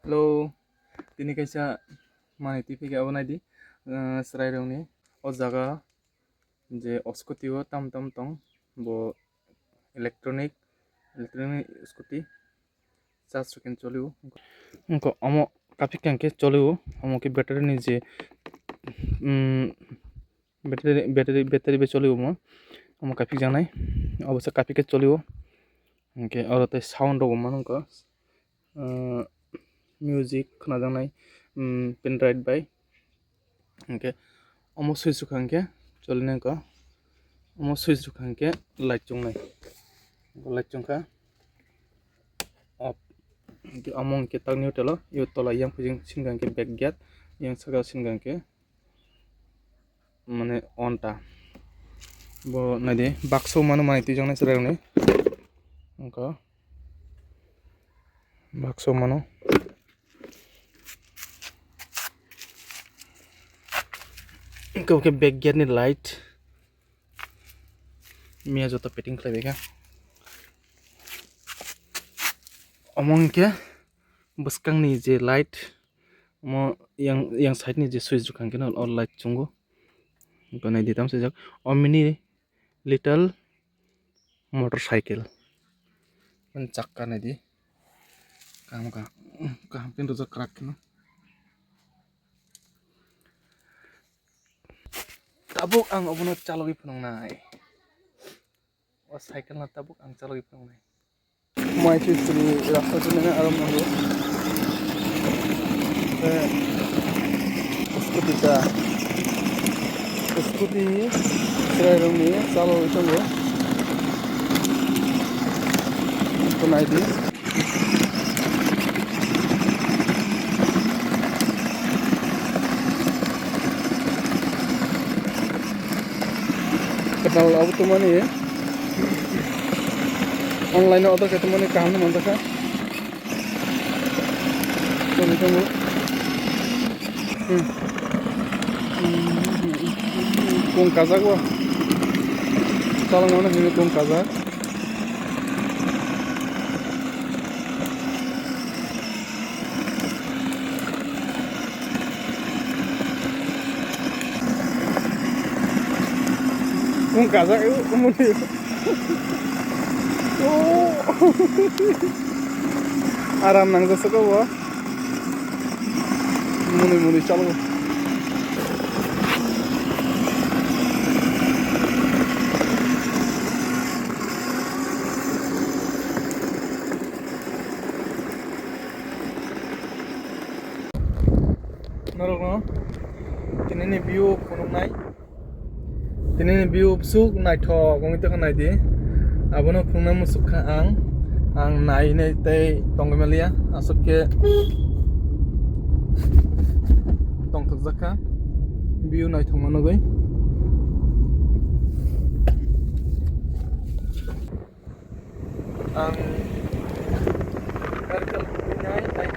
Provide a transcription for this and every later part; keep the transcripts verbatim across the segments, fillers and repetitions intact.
Hello, tini kaisa manwi twi phikha, abo naidi, ah, chwrairokni o jaga je o scooty o tam tam tong, bo electronic, electronic scooty charge rwkhe cholio. Wngkha omo kaphik khe cholio, omo khe battery ni je, um, battery, battery, battery bai cholio omo, omo kaphik jaknai, obo se kaphik khe cholio. Hwnkhe oro tei sound rok bo mano wngkha, ah, music khwnajaknai, um, pendrive bai. Hwnkhe omo switch rwkha hwnkhe cholinai wngkha, omo switch rwkha hwnkhe light chwngnai, light chwngkha off. Hwnkhe omo hwnkhe tak neutral o, tola yang phujing singkha hwnkhe back gate, yang saka singkha hwnkhe mane on ta. Bo naidi baksa mano manwi twijaknai chwrairokni. Wngkha baksa mano. Wngkha hwnkhe back gate ni light. Miya joto fitting khlaibaikha. Omo hwnkhe bwskangni je light, omo yang, yang side ni je switch rwkha hwnkhe no o light chwngo. Hwnkhe naidi tamo swijak, Omni Little Motorcycle. Ani chakka naidi. Kaham, kaham, kaham khe rwjak kwrak kheno. Tabuk ang obono chalogwi phunuknai. O cycle no tabuk ang chalogwi phunuknai. Mai swi swi rasta swnwi aro mwngo. Eh, scooty ta. Scooty chwrairokni chalogwi tongo. Iko naidi. Kwtal abo tongmani online o order khe tongmani kaham no manjakha. Tongwi tongo. Hmm. Kung kajak o. Chalokmano hinwi kung kajak. Kung kajak o, muni. Oh. Aram nangjak saka bo. Muni muni chalo. Norokno tinini view phunuknai. Tinini view bwswk naithok wngwi tongkha, naidi. Abono phunukna muchuk kha ang. Ang nainai tei tongwi manliya. Aswk khe tongthokjak kha. View naithokma nugwi. Ang circle kuinai, nai.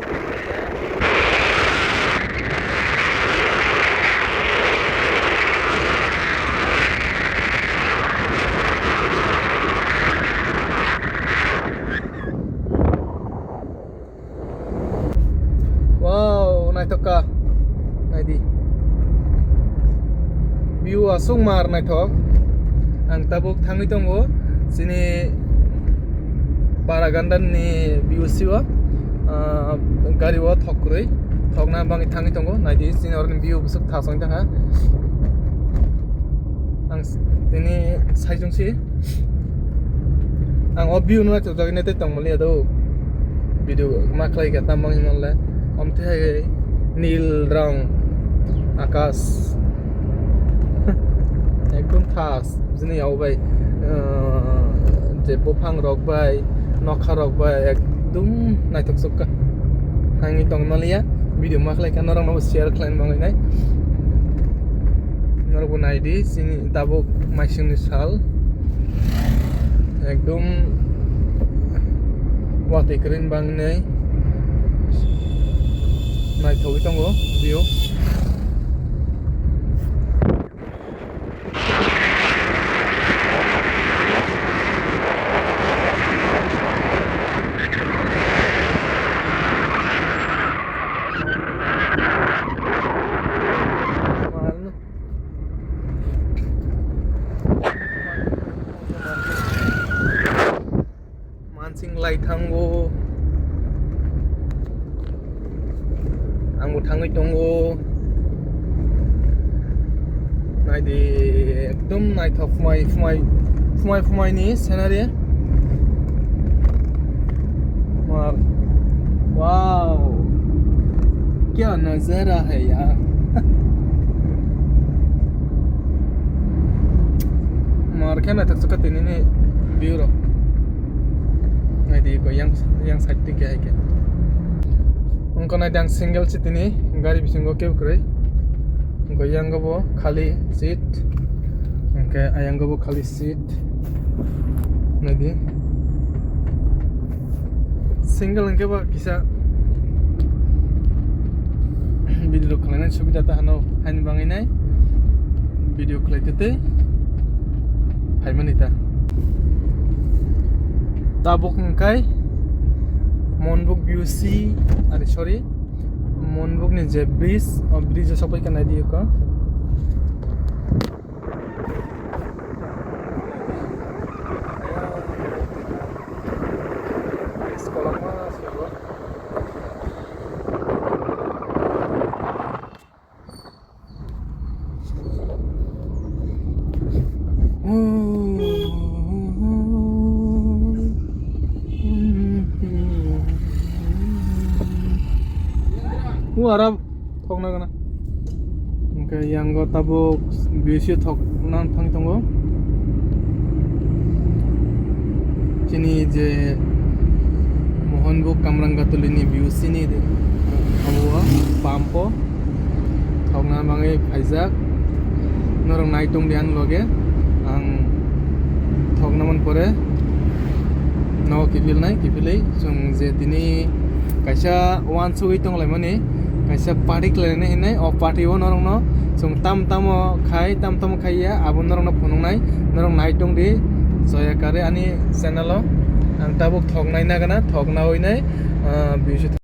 Wow, naithok kha. Naidi. View aswk mar naithok. Ang tabuk thangwi tongo chini Paraganda ni view sio. Ah, gari o thok kwrwi. Thokna bagwi thangwi tongo. Naidi chini oroni view bwswk thasong tongkha. Ang s-, tini saichung si. Ang o view no naithok jagwi nai tei tongmani ado. Video ma khlai kha tamo hwnmale. Omthe hai nil rong akas. Ekdom thas. Bini yao bai, ah, je buphang rok bai, nokha rok bai ekdom naithok sukha. Hangwi tongmaliya, video ma khlai kha norok no share khlai mangwi nai. Norok bo naidi, chini tabuk maisingni sal. Ekdom watwi kwrwini bagwi nai naithogwi tongo view. Thangwi tongo. Naidi, ekdom naithok, phumai phumai, phumai phumai ni scenery. Mar, wow, kya nazara hai yaar. Mar khe naithok sukha tini ni view rok. Naidi ko yang, yang side twi khe hai khe. Wngkha naidi ang single si tini, gari bisingo kebo kwrwi. Wngkha yango bo khali seat. Hwnkhe ayango bo khali seat. Naidi. Single hwnkhe bo kisa video khlainani subida ta hano, haini bangwi nai video khlai tete phaimani ta. Tabuk hwnkhe Monbuk B U C, ari sorry, Monbuk ni je bridge, o bridge o sokpai khe naidi ko. O ara thokna gana. Hwnkhe yango tabuk B U C thokna thangwi tongo. Chini je Mohanbuk Kamranggatuli ni B U C ni abo pump o thokna bagwi phaijak. Norok nai tongdi ani loge. Ang thokna man pore nogo kiphilnai, kiphilwi chwng je tini kaisa uansugwi tonglaimani, kaisa party khlainani hinwi, o party o norokno chwng tam tamo khai, tam tamo khaiya, abo norokno phunuknai, norok nai tongdi. Joya Kare ani channel o ang tabuk thoknai nagana, thokna winai, ah, B U C